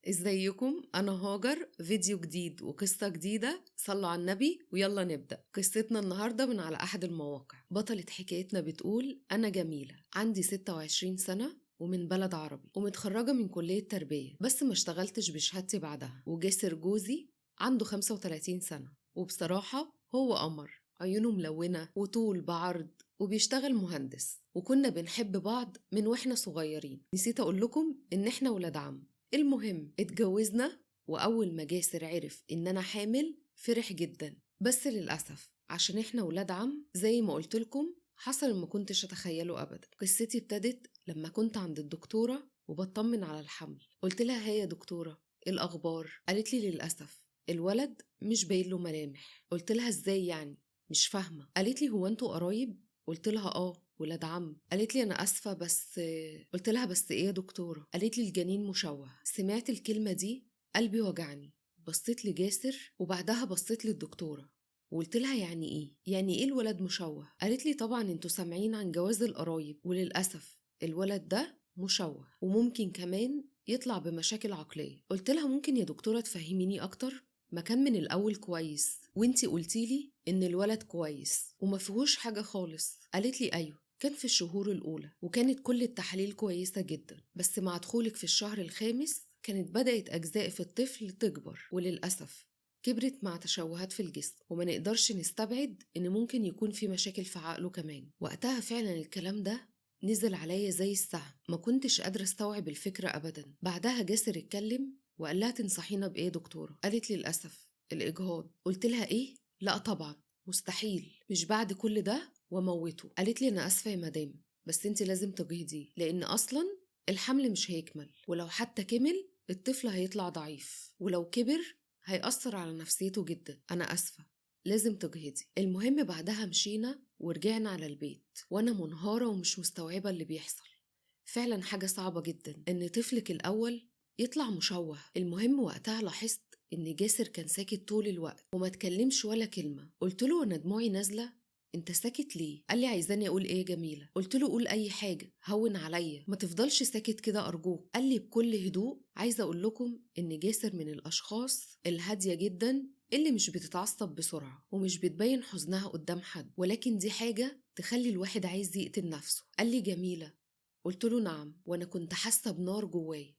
ازيكم؟ انا هاجر. فيديو جديد وقصة جديدة. صلوا على النبي ويلا نبدأ. قصتنا النهاردة من على احد المواقع. بطلة حكايتنا بتقول: انا جميلة، عندي 26 سنة ومن بلد عربي، ومتخرجة من كلية تربية، بس ما اشتغلتش بشهادتي بعدها. وجاسر جوزي عنده 35 سنة، وبصراحة هو قمر، عيونه ملونة وطول بعرض، وبيشتغل مهندس، وكنا بنحب بعض من واحنا صغيرين. نسيت اقول لكم ان احنا ولاد عم. المهم اتجوزنا، واول ما جاسر عرف ان انا حامل فرح جدا، بس للاسف عشان احنا ولاد عم زي ما قلت لكم حصل ما كنتش اتخيله ابدا. قصتي ابتدت لما كنت عند الدكتوره وبطمن على الحمل. قلت لها: هي يا دكتوره ايه الاخبار؟ قالت لي: للاسف الولد مش باين له ملامح. قلت لها: ازاي يعني؟ مش فاهمه. قالت لي: هو انتوا قرايب؟ قلت لها: اه ولاد عم. قالت لي: انا اسفه بس. قلت لها: بس ايه يا دكتوره؟ قالت لي: الجنين مشوه. سمعت الكلمه دي قلبي وجعني. بصيت لجاسر وبعدها بصيت للدكتوره وقلت لها: يعني ايه؟ يعني ايه الولد مشوه؟ قالت لي: طبعا انتوا سامعين عن جواز القرايب، وللاسف الولد ده مشوه وممكن كمان يطلع بمشاكل عقليه. قلت لها: ممكن يا دكتوره تفهميني اكتر؟ ما كان من الأول كويس، وانتي قلتيلي إن الولد كويس وما فيهوش حاجة خالص. قالت لي: أيوة كان في الشهور الأولى وكانت كل التحاليل كويسة جدا، بس مع دخولك في الشهر الخامس كانت بدأت أجزاء في الطفل تكبر، وللأسف كبرت مع تشوهات في الجسم، وما نقدرش نستبعد إن ممكن يكون في مشاكل في عقله كمان. وقتها فعلا الكلام ده نزل عليا زي السهم، ما كنتش قادرة استوعب الفكرة أبدا. بعدها جاسر اتكلم وقال لها: تنصحينا بإيه يا دكتورة؟ قالت لي: للأسف الإجهاض. قلت لها: إيه؟ لا طبعا مستحيل، مش بعد كل ده وموته. قالت لي: أنا آسفة يا مدام، بس أنت لازم تجهضيه، لأن أصلا الحمل مش هيكمل، ولو حتى كمل الطفل هيطلع ضعيف، ولو كبر هيأثر على نفسيته جدا. أنا آسفة لازم تجهضي. المهم بعدها مشينا ورجعنا على البيت وأنا منهارة ومش مستوعبة اللي بيحصل. فعلا حاجة صعبة جدا إن طفلك الأول يطلع مشوه. المهم وقتها لاحظت إن جاسر كان ساكت طول الوقت وما تكلمش ولا كلمة. قلت له وأنا دموعي نازلة: أنت ساكت ليه؟ قال لي: عايزاني أقول إيه يا جميلة؟ قلت له: قول أي حاجة، هون عليا، ما تفضلش ساكت كده أرجوك. قال لي بكل هدوء: عايزة أقول لكم إن جاسر من الأشخاص الهادية جدا اللي مش بتتعصب بسرعة ومش بتبين حزنها قدام حد، ولكن دي حاجة تخلي الواحد عايز يقتل نفسه. قال لي: جميلة؟ قلت له: نعم، وأنا كنت حاسة بنار جوايا.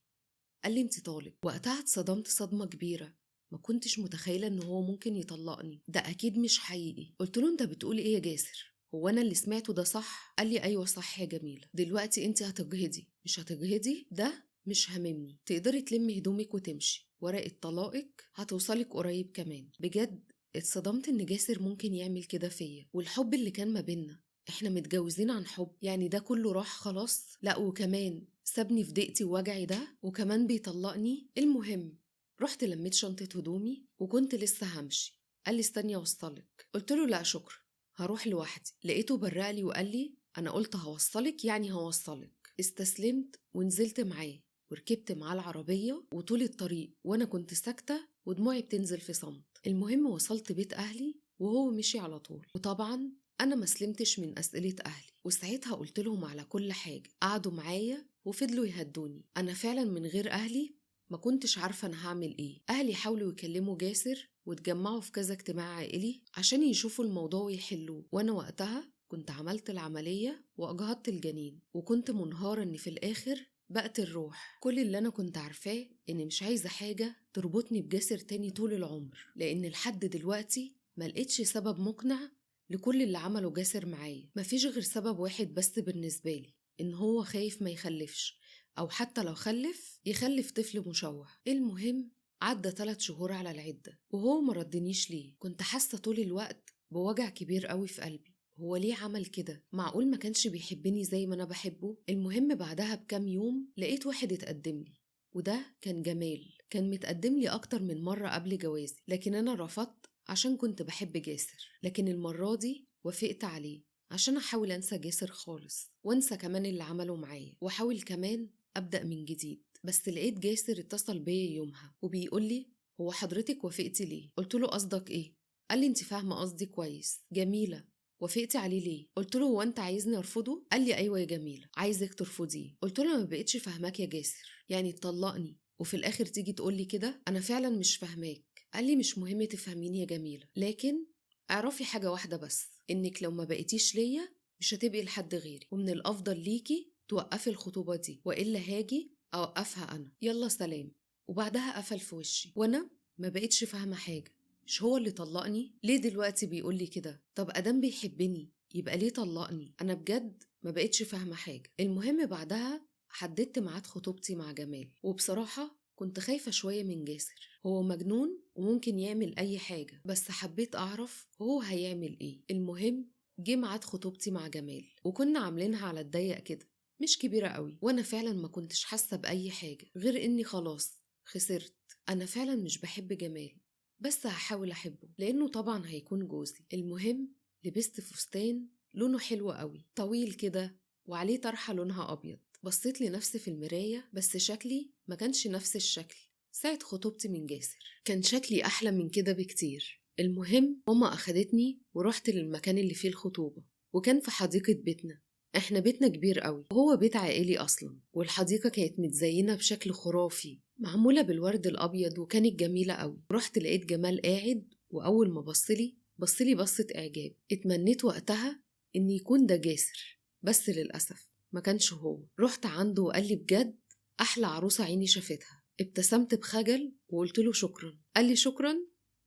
قال لي: انت طالق. وقتها اتصدمت صدمة كبيرة، ما كنتش متخيلة ان هو ممكن يطلقني، ده اكيد مش حقيقي. قلت له: انت بتقول ايه يا جاسر؟ هو انا اللي سمعته ده صح؟ قال لي: ايوه صح يا جميلة، دلوقتي انت هتجهضي مش هتجهضي ده مش هاممني، تقدري تلمي هدومك وتمشي، ورقة طلاقك هتوصلك قريب كمان. بجد اتصدمت ان جاسر ممكن يعمل كده فيا، والحب اللي كان ما بينا، احنا متجوزين عن حب، يعني ده كله راح خلاص؟ لا وكمان سابني في ضيقتي ووجعي ده، وكمان بيطلقني. المهم رحت لميت شنطة هدومي وكنت لسه همشي. قال لي: استني اوصلك. قلت له: لا شكرا، هروح لوحدي. لقيته برقلي وقال لي: انا قلت هوصلك يعني هوصلك. استسلمت ونزلت معاه وركبت معاه العربية، وطول الطريق وانا كنت ساكتة ودموعي بتنزل في صمت. المهم وصلت بيت اهلي وهو مشي على طول، وطبعا أنا ما سلمتش من أسئلة أهلي، وساعتها قلت لهم على كل حاجة. قعدوا معايا وفضلوا يهدوني. أنا فعلا من غير أهلي ما كنتش عارفة أنا هعمل إيه. أهلي حاولوا يكلموا جاسر واتجمعوا في كذا اجتماع عائلي عشان يشوفوا الموضوع ويحلوه، وأنا وقتها كنت عملت العملية وأجهضت الجنين، وكنت منهارة إن في الآخر بقت الروح. كل اللي أنا كنت عارفاه إن مش عايزة حاجة تربطني بجاسر تاني طول العمر، لأن لحد دلوقتي ما لقيتش سبب مقنع لكل اللي عمله جاسر معايا. مفيش غير سبب واحد بس بالنسبة لي، إن هو خايف ما يخلفش، أو حتى لو خلف يخلف طفل مشوه. المهم عدى 3 شهور على العدة وهو ما ردنيش ليه. كنت حاسة طول الوقت بوجع كبير قوي في قلبي، هو ليه عمل كده؟ معقول ما كانش بيحبني زي ما أنا بحبه؟ المهم بعدها بكام يوم لقيت واحد اتقدم لي، وده كان جمال. كان متقدم لي أكتر من مرة قبل جوازي، لكن أنا رفضت عشان كنت بحب جاسر، لكن المرة دي وافقت عليه عشان أحاول أنسى جاسر خالص، وأنسى كمان اللي عمله معايا، وأحاول كمان أبدأ من جديد. بس لقيت جاسر اتصل بيا يومها وبيقول لي: هو حضرتك وافقتي ليه؟ قلت له: قصدك إيه؟ قال لي: أنت فاهمة قصدي كويس جميلة، وافقتي عليه ليه؟ قلت له: هو أنت عايزني أرفضه؟ قال لي: أيوة يا جميلة، عايزك ترفضيه. قلت له: ما بقتش فاهماك يا جاسر، يعني تطلقني وفي الآخر تيجي تقولي كده؟ أنا فعلا مش فاهماك. قال لي مش مهم تفهميني يا جميلة، لكن اعرفي حاجة واحدة بس، إنك لو ما بقيتيش ليا مش هتبقي لحد غيري، ومن الأفضل ليكي توقفي الخطوبة دي، وإلا هاجي أوقفها أنا. يلا سلام. وبعدها قفل في وشي، وأنا ما بقيتش فاهمة حاجة. مش هو اللي طلقني؟ ليه دلوقتي بيقولي كده؟ طب أدام بيحبني يبقى ليه طلقني؟ أنا بجد ما بقيتش فاهمة حاجة. المهم بعدها حددت ميعاد خطوبتي مع جمال، وبصراحة كنت خايفة شوية من جاسر، هو مجنون وممكن يعمل أي حاجة، بس حبيت أعرف هو هيعمل إيه. المهم جه ميعاد خطوبتي مع جمال، وكنا عاملينها على الضيق كده، مش كبيرة قوي، وأنا فعلا ما كنتش حاسة بأي حاجة غير إني خلاص خسرت. أنا فعلا مش بحب جمال، بس هحاول أحبه لأنه طبعا هيكون جوزي. المهم لبست فستان لونه حلو قوي، طويل كده وعليه طرحة لونها أبيض. بصيت لنفسي في المراية، بس شكلي ما كانش نفس الشكل ساعة خطوبتي من جاسر، كان شكلي أحلى من كده بكتير. المهم ماما أخدتني ورحت للمكان اللي فيه الخطوبة، وكان في حديقة بيتنا. احنا بيتنا كبير قوي، وهو بيت عائلي أصلا، والحديقة كانت متزينة بشكل خرافي، معمولة بالورد الأبيض، وكانت جميلة قوي. رحت لقيت جمال قاعد، وأول ما بصلي بصة إعجاب. اتمنيت وقتها إن يكون ده جاسر، بس للأسف ما كانش هو. رحت عنده وقال لي بجد أحلى عروسة عيني شافتها. ابتسمت بخجل وقلت له شكرا. قال لي شكرا؟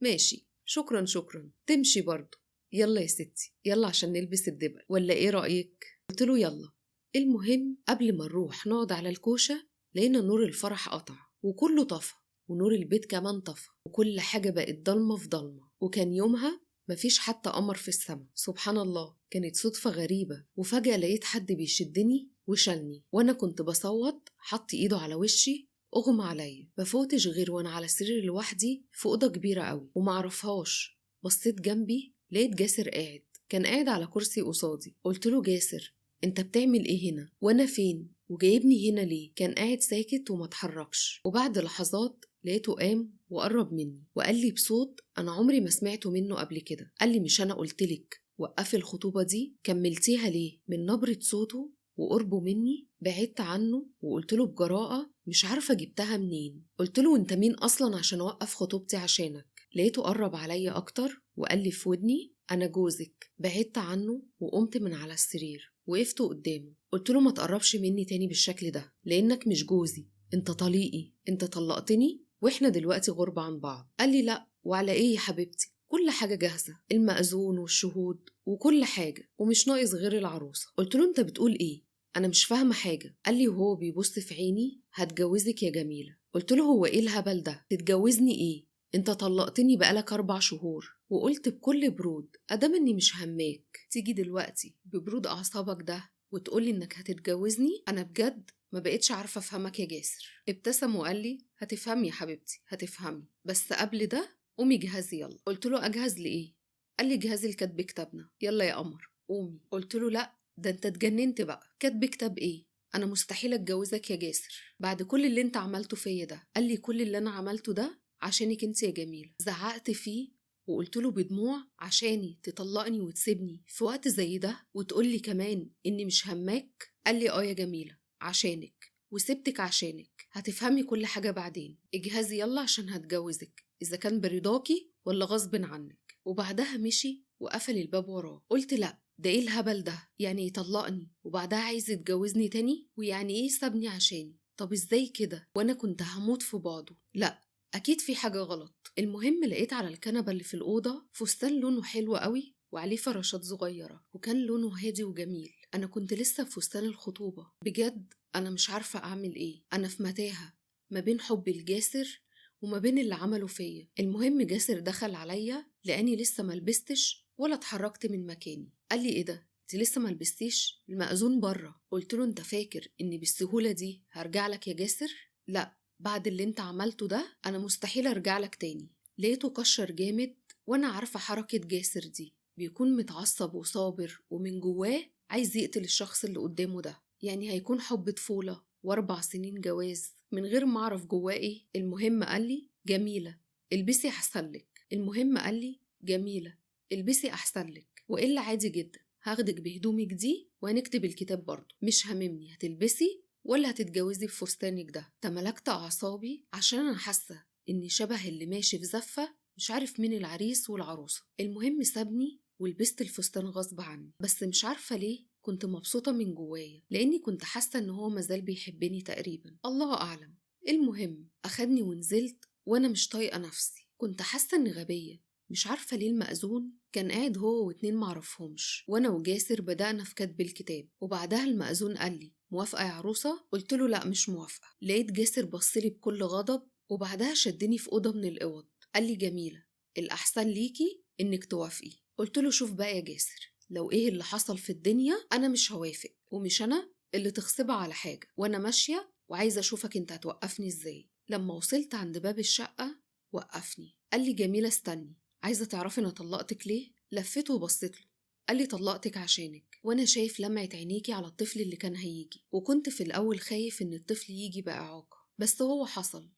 ماشي، شكرا شكرا، تمشي برضه، يلا يا ستي يلا عشان نلبس الدبل، ولا ايه رأيك؟ قلت له يلا. المهم قبل ما نروح نقعد على الكوشة لقينا نور الفرح قطع وكله طفى، ونور البيت كمان طفى، وكل حاجة بقت ضلمة في ضلمة. وكان يومها مفيش حتى قمر في السماء. سبحان الله، كانت صدفة غريبة. وفجأة لقيت حد بيشدني وشلني، وأنا كنت بصوت، حط إيده على وشي، أغمى عليا. ما فوتش غير وأنا على سرير لوحدي في أوضة كبيرة قوي ومعرفهاش. بصيت جنبي لقيت جاسر قاعد، كان قاعد على كرسي قصادي. قلت له جاسر انت بتعمل ايه هنا؟ وانا فين؟ وجايبني هنا ليه؟ كان قاعد ساكت وما اتحركش. وبعد لحظات لقيته قام وقرب مني وقال لي بصوت انا عمري ما سمعته منه قبل كده، قال لي مش انا قلتلك وقفي الخطوبة دي؟ كملتيها ليه؟ من نبرة صوته وقربه مني بعدت عنه وقلت له بجراءة مش عارفة جبتها منين، قلت له انت مين اصلا عشان اوقف خطوبتي عشانك؟ لقيته قرب عليا اكتر وقال لي في ودني انا جوزك. بعدت عنه وقمت من على السرير وقفت قدامه، قلت له ما تقربش مني تاني بالشكل ده لانك مش جوزي، انت طليقي، انت طلقتني واحنا دلوقتي غربة عن بعض. قال لي لا وعلى ايه يا حبيبتي، كل حاجة جاهزة، المأذون والشهود وكل حاجة، ومش ناقص غير العروسة. قلت له انت بتقول ايه؟ انا مش فاهمة حاجة. قال لي وهو بيبص في عيني هتجوزك يا جميلة. قلت له هو ايه الهبل ده؟ تتجوزني ايه؟ انت طلقتني بقالك 4 شهور. وقلت بكل برود ادام اني مش هماك تيجي دلوقتي ببرود اعصابك ده وتقولي انك هتتجوزني؟ انا بجد ما بقتش عارفه افهمك يا جاسر. ابتسم وقال لي هتفهمي يا حبيبتي هتفهمي، بس قبل ده قومي جهزي يلا. قلت له اجهز لايه؟ قال لي جهزي لكتب كتابنا، يلا يا قمر قومي. قلت له لا ده انت اتجننت بقى، كتب كتاب ايه؟ انا مستحيل اتجوزك يا جاسر بعد كل اللي انت عملته فيا ده. قال لي كل اللي انا عملته ده عشانك انت يا جميلة. زعقت فيه وقلت له بدموع عشاني تطلقني وتسيبني في وقت زي ده وتقولي كمان اني مش هماك؟ قال لي اه يا جميلة عشانك، وسبتك عشانك، هتفهمي كل حاجة بعدين، اجهزي يلا عشان هتجوزك اذا كان برضاكي ولا غصب عنك. وبعدها مشي وقفل الباب وراه. قلت لا ده ايه الهبل ده؟ يعني يطلقني وبعدها عايز يتجوزني تاني؟ ويعني ايه سابني عشاني؟ طب ازاي كده وانا كنت هموت في بعضه؟ لا اكيد في حاجة غلط. المهم لقيت على الكنبة اللي في الأوضة فستان لونه حلو قوي وعليه فراشات صغيرة، وكان لونه هادي وجميل. أنا كنت لسه في فستان الخطوبة. بجد أنا مش عارفة أعمل إيه، أنا في متاهة ما بين حبي لجاسر وما بين اللي عمله فيا. المهم جاسر دخل عليا لأني لسه ملبستش ولا اتحركت من مكاني. قال لي إيه ده؟ انت لسه ملبستيش؟ المأذون بره. قلت له أنت فاكر إني بالسهولة دي هرجع لك يا جاسر؟ لا بعد اللي انت عملته ده انا مستحيل ارجع لك تاني. لقيته كشر جامد، وانا عارفه حركه جاسر دي، بيكون متعصب وصابر ومن جواه عايز يقتل الشخص اللي قدامه ده، يعني هيكون حب طفوله و4 سنين جواز من غير ما اعرف جواه ايه. المهم قال لي جميله البسي احسن لك. المهم قال لي جميله البسي احسن لك، والا عادي جدا هاخدك بهدومك دي وهنكتب الكتاب برضه، مش هممني هتلبسي ولا هتتجوزي بفستانك ده؟ تملكت أعصابي عشان أنا حاسة إني شبه اللي ماشي في زفة مش عارف مين العريس والعروسة. المهم سابني ولبست الفستان غصب عني، بس مش عارفة ليه كنت مبسوطة من جوايا، لأني كنت حاسة إن هو مازال بيحبني تقريبا، الله أعلم. المهم أخدني ونزلت وأنا مش طايقة نفسي، كنت حاسة إني غبية، مش عارفة ليه. المأذون كان قاعد هو واتنين معرفهمش، وأنا وجاسر بدأنا في كتب الكتاب. وبعدها المأذون قال لي موافقة يا عروسة؟ قلت له لا مش موافقة. لقيت جاسر بصلي بكل غضب، وبعدها شدني في أوضة من الأوض، قال لي جميلة الأحسن ليكي إنك توافقي. قلت له شوف بقى يا جاسر، لو إيه اللي حصل في الدنيا أنا مش هوافق، ومش أنا اللي تغصبها على حاجة، وأنا ماشية وعايزة أشوفك أنت هتوقفني إزاي. لما وصلت عند باب الشقة وقفني، قال لي جميلة استني، عايزة تعرفي أنا طلقتك ليه؟ لفيت وبصيت له، قال لي طلقتك عشانك، وأنا شايف لمعة عينيكي على الطفل اللي كان هيجي، وكنت في الأول خايف إن الطفل يجي بإعاقة، بس هو حصل،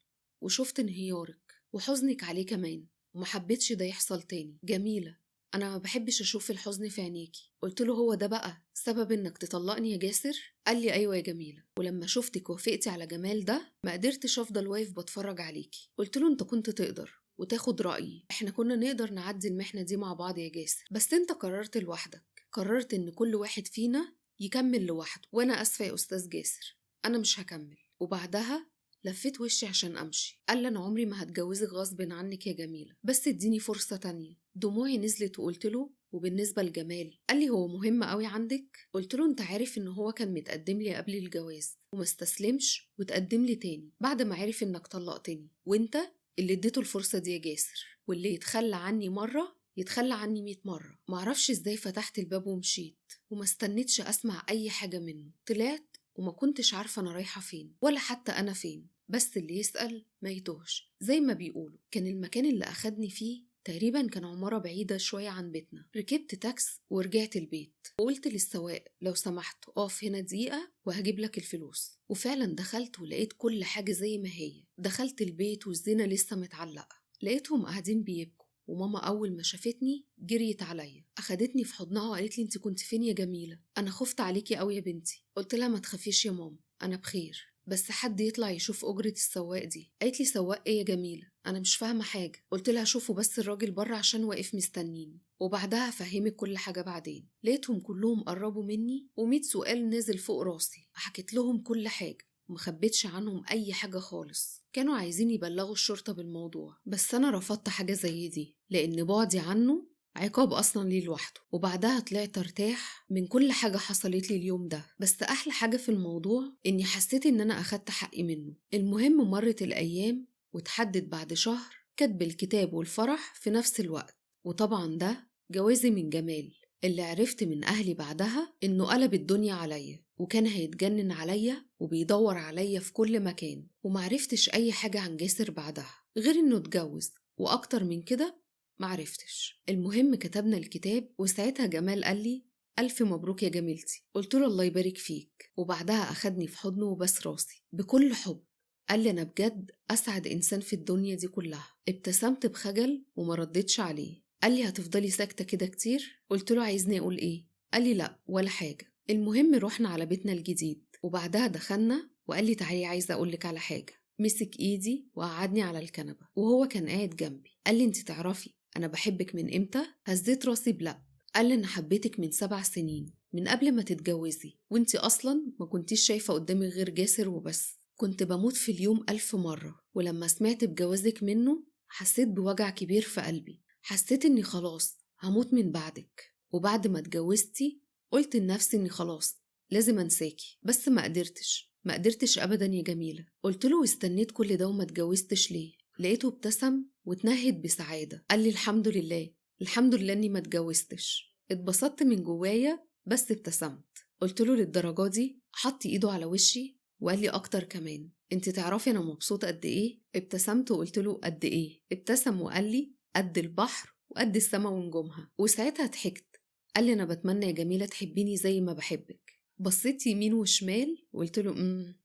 وشفت انهيارك وحزنك عليه كمان، وما حبيتش ده يحصل تاني. جميلة أنا ما بحبش أشوف الحزن في عينيكي. قلت له هو ده بقى سبب إنك تطلقني يا جاسر؟ قال لي أيوة يا جميلة، ولما شفتك وافقتي على جمال ده ما قدرتش أفضل واقف بتفرج عليكي. قلت له أنت كنت تقدر وتاخد رأيي، إحنا كنا نقدر نعدي المحنة دي مع بعض يا جاسر، بس أنت قررت لوحدك، قررت إن كل واحد فينا يكمل لوحده، وأنا آسفة يا أستاذ جاسر أنا مش هكمل. وبعدها لفيت وشي عشان أمشي، قال لي أنا عمري ما هتجوزك غصب عنك يا جميلة، بس اديني فرصة تانية. دموعي نزلت وقلت له وبالنسبة لجمال؟ قال لي هو مهم قوي عندك؟ قلت له انت عارف ان هو كان متقدم لي قبل الجواز وما استسلمش وتقدم لي تاني بعد ما عرف انك طلقتني، وانت اللي اديته الفرصة دي يا جاسر، واللي يتخلى عني مرة يتخلى عني 100 مرة. معرفش ازاي فتحت الباب ومشيت وما استنيتش اسمع اي حاجة منه، طلعت وما كنتش عارفة انا رايحة فين ولا حتى انا فين، بس اللي يسأل ما يتوهش زي ما بيقولوا. كان المكان اللي أخدني فيه تقريبا كان عمارة بعيدة شوية عن بيتنا. ركبت تاكس ورجعت البيت، وقلت للسواق لو سمحت اقف هنا دقيقة وهجيب لك الفلوس. وفعلا دخلت ولقيت كل حاجة زي ما هي. دخلت البيت والزينة لسه متعلقة، لقيتهم قاعدين بيبكوا، وماما أول ما شافتني جريت عليا، أخدتني في حضنها وقالت لي انت كنت فين يا جميلة؟ أنا خفت عليكي أوي يا بنتي. قلت لها ما تخافيش يا ماما أنا بخير، بس حد يطلع يشوف أجرة السواق دي. قالت لي سواق إيه يا جميلة؟ أنا مش فاهمة حاجة. قلت لها شوفوا بس الراجل بره عشان واقف مستنيني، وبعدها فهمك كل حاجة بعدين. لقيتهم كلهم قربوا مني و100 سؤال نزل فوق راسي، حكيت لهم كل حاجة ومخبيتش عنهم أي حاجة خالص. كانوا عايزين يبلغوا الشرطة بالموضوع، بس أنا رفضت حاجة زي دي لأن بعدي عنه عقاب أصلا ليه لوحده. وبعدها طلعت ارتاح من كل حاجة حصلت لي اليوم ده، بس أحلى حاجة في الموضوع إني حسيت إن أنا أخدت حقي منه. المهم مرت الأيام وتحدد بعد شهر كتب الكتاب والفرح في نفس الوقت، وطبعا ده جوازي من جمال اللي عرفت من أهلي بعدها إنه قلب الدنيا عليا وكان هيتجنن عليا وبيدور عليا في كل مكان. ومعرفتش أي حاجة عن جاسر بعدها غير إنه اتجوز، وأكتر من كده معرفتش. المهم كتبنا الكتاب، وساعتها جمال قال لي ألف مبروك يا جميلتي. قلت له الله يبارك فيك. وبعدها أخدني في حضنه وبس راسي بكل حب، قال لي أنا بجد أسعد إنسان في الدنيا دي كلها. ابتسمت بخجل وما ردتش عليه. قال لي هتفضلي ساكتة كده كتير؟ قلت له عايزني أقول إيه؟ قال لي لأ ولا حاجة. المهم رحنا على بيتنا الجديد، وبعدها دخلنا وقال لي تعالي عايزة أقولك على حاجة. مسك إيدي وقعدني على الكنبة وهو كان قاعد جنبي. قال لي أنت تعرفي أنا بحبك من إمتى؟ هزيت راسي بلأ. قال لي أنا حبيتك من 7 سنين، من قبل ما تتجوزي، وأنت أصلا ما كنتيش شايفة قدامي غير جاسر وبس. كنت بموت في اليوم 1000 مرة، ولما سمعت بجوازك منه حسيت بوجع كبير في قلبي، حسيت إني خلاص هموت من بعدك. وبعد ما اتجوزتي قلت لنفسي إني خلاص لازم أنساكي، بس ما قدرتش أبدا يا جميلة. قلت له واستنيت كل ده وما اتجوزتش ليه؟ لقيته ابتسم واتنهد بسعادة، قال لي الحمد لله، الحمد لله إني ما اتجوزتش. اتبسطت من جوايا بس ابتسمت. قلت له للدرجة دي؟ حط ايده على وشي وقال لي أكتر كمان، انت تعرفي أنا مبسوطة قد إيه؟ ابتسمت وقلت له قد إيه؟ ابتسم وقال لي قد البحر وقد السما ونجومها. وساعتها ضحكت. قال لي أنا بتمنى يا جميلة تحبيني زي ما بحبك. بصيت يمين وشمال وقلت له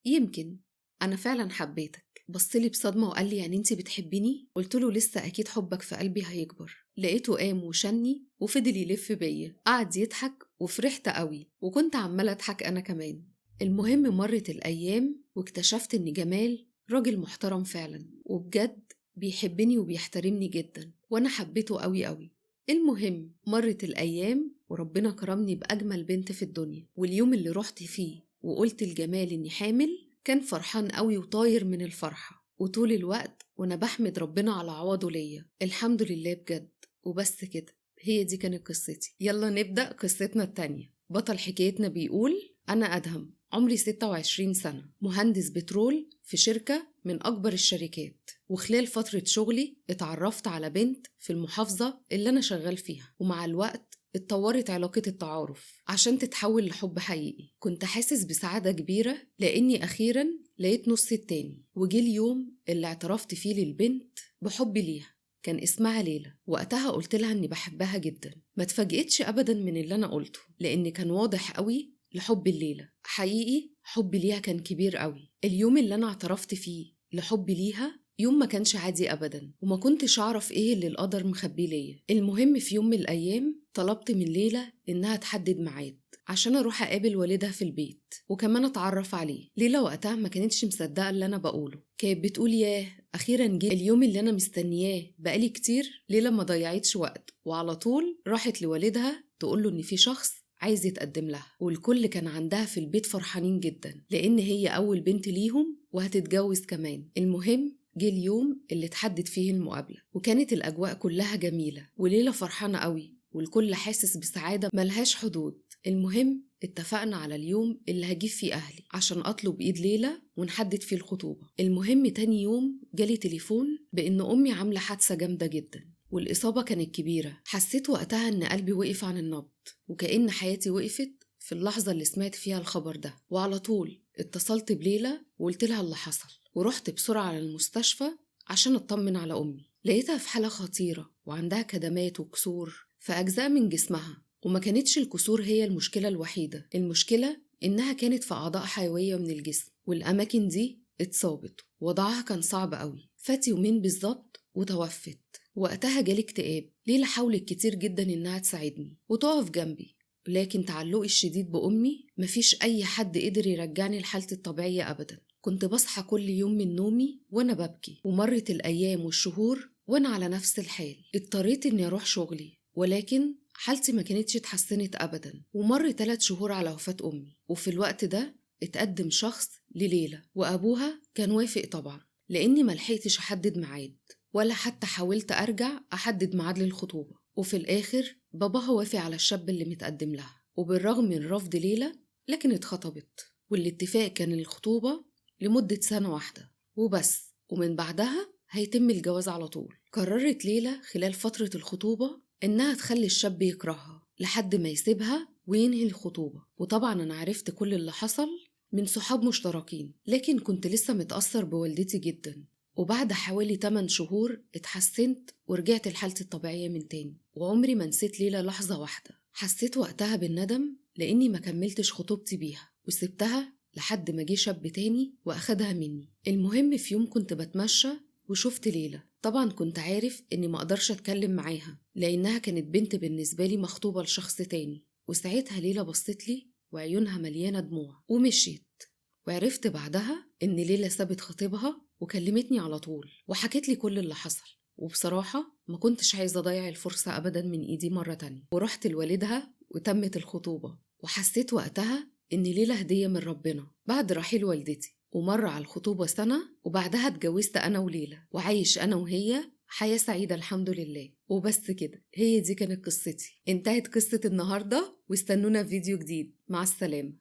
يمكن أنا فعلا حبيتك. بصلي بصدمة وقال لي يعني انت بتحبيني؟ قلت له لسه أكيد حبك في قلبي هيكبر. لقيته قام وشني وفضل يلف بيا، قعد يضحك وفرحت قوي، وكنت عمالة أضحك أنا كمان. المهم مرت الأيام واكتشفت إن جمال راجل محترم فعلا، وبجد بيحبني وبيحترمني جدا، وأنا حبيته قوي قوي. المهم مرت الأيام وربنا كرمني بأجمل بنت في الدنيا، واليوم اللي رحت فيه وقلت لجمال إني حامل كان فرحان قوي وطاير من الفرحة، وطول الوقت وأنا بحمد ربنا على عوضه ليا، الحمد لله بجد. وبس كده، هي دي كانت قصتي. يلا نبدأ قصتنا التانية. بطل حكايتنا بيقول: أنا أدهم، عمري 26 سنة، مهندس بترول في شركة من أكبر الشركات، وخلال فترة شغلي اتعرفت على بنت في المحافظة اللي أنا شغال فيها، ومع الوقت اتطورت علاقة التعارف عشان تتحول لحب حقيقي. كنت حاسس بسعادة كبيرة لأني أخيراً لقيت نص التاني، وجي اليوم اللي اعترفت فيه للبنت بحبي ليها، كان اسمها ليلى. وقتها قلت لها إني بحبها جدا، ما اتفاجئتش أبدا من اللي أنا قلته لأن كان واضح قوي لحب الليلة، حقيقي حبي ليها كان كبير قوي. اليوم اللي أنا اعترفت فيه لحبي ليها يوم ما كانش عادي أبدا، وما كنتش أعرف إيه اللي القدر مخبيه ليا. المهم في يوم من الأيام طلبت من ليلى إنها تحدد ميعاد عشان أروح أقابل والدها في البيت وكمان أتعرف عليه. ليلى وقتها ما كانتش مصدقة اللي أنا بقوله، كانت بتقول ياه أخيرا جه اليوم اللي أنا مستنياه بقالي كتير. ليلى ما ضيعتش وقت وعلى طول راحت لوالدها تقوله إن في شخص عايز يتقدم لها، والكل كان عندها في البيت فرحانين جدا لأن هي أول بنت ليهم وهتتجوز كمان. المهم جه اليوم اللي اتحدد فيه المقابلة، وكانت الأجواء كلها جميلة وليلى فرحانة قوي والكل حاسس بسعادة ملهاش حدود. المهم اتفقنا على اليوم اللي هجيب فيه أهلي عشان أطلب إيد ليلى ونحدد فيه الخطوبة. المهم تاني يوم جالي تليفون بإن أمي عاملة حادثة جامدة جدا والإصابة كانت كبيرة. حسيت وقتها إن قلبي وقف عن النبض وكأن حياتي وقفت في اللحظة اللي سمعت فيها الخبر ده. وعلى طول اتصلت بليلى وقلت لها اللي حصل، ورحت بسرعة على المستشفى عشان أطمن على أمي. لقيتها في حالة خطيرة وعندها كدمات وكسور في أجزاء من جسمها، وما كانتش الكسور هي المشكلة الوحيدة، المشكلة إنها كانت في أعضاء حيوية من الجسم والأماكن دي اتصابت، وضعها كان صعب قوي. فات يومين بالظبط وتوفت. وقتها جالي اكتئاب. ليلى حاولت كتير جدا إنها تساعدني وتقف جنبي، لكن تعلقي الشديد بأمي مفيش أي حد قدر يرجعني لحالتي الطبيعية أبدا. كنت بصحى كل يوم من نومي وأنا ببكي، ومرت الأيام والشهور وأنا على نفس الحال. اضطريت إني أروح شغلي، ولكن حالتي ما كانتش اتحسنت أبدا. ومر 3 شهور على وفاة أمي، وفي الوقت ده اتقدم شخص لليلى وأبوها كان وافق طبعا، لأني ملحقتش أحدد ميعاد ولا حتى حاولت أرجع أحدد ميعاد للخطوبة. وفي الآخر باباها وافق على الشاب اللي متقدم لها، وبالرغم من رفض ليلى لكن اتخطبت، والاتفاق كان الخطوبة لمدة سنة واحدة وبس، ومن بعدها هيتم الجواز على طول. قررت ليلى خلال فترة الخطوبة إنها تخلي الشاب يكرهها لحد ما يسيبها وينهي الخطوبة. وطبعا أنا عرفت كل اللي حصل من صحاب مشتركين، لكن كنت لسه متأثر بوالدتي جدا. وبعد حوالي 8 شهور اتحسنت ورجعت لحالتي الطبيعية من تاني، وعمري ما نسيت ليلى لحظة واحدة. حسيت وقتها بالندم لأني ما كملتش خطوبتي بيها وسبتها لحد ما جه شاب تاني وأخدها مني. المهم في يوم كنت بتمشى وشفت ليلى، طبعا كنت عارف إني ما أقدرش أتكلم معاها لأنها كانت بنت بالنسبة لي مخطوبة لشخص تاني. وساعتها ليلى بصت لي وعيونها مليانة دموع ومشيت. وعرفت بعدها إن ليلى سابت خطيبها وكلمتني على طول وحكت لي كل اللي حصل، وبصراحة ما كنتش عايزة أضيع الفرصة أبدا من إيدي مرة تانية. ورحت لوالدها وتمت الخطوبة، وحسيت وقتها إن ليلى هدية من ربنا بعد رحيل والدتي. ومر على الخطوبة سنة، وبعدها اتجوزت أنا وليلى، وعايش أنا وهي حياة سعيدة الحمد لله. وبس كده، هي دي كانت قصتي. انتهت قصة النهاردة، واستنونا في فيديو جديد. مع السلامة.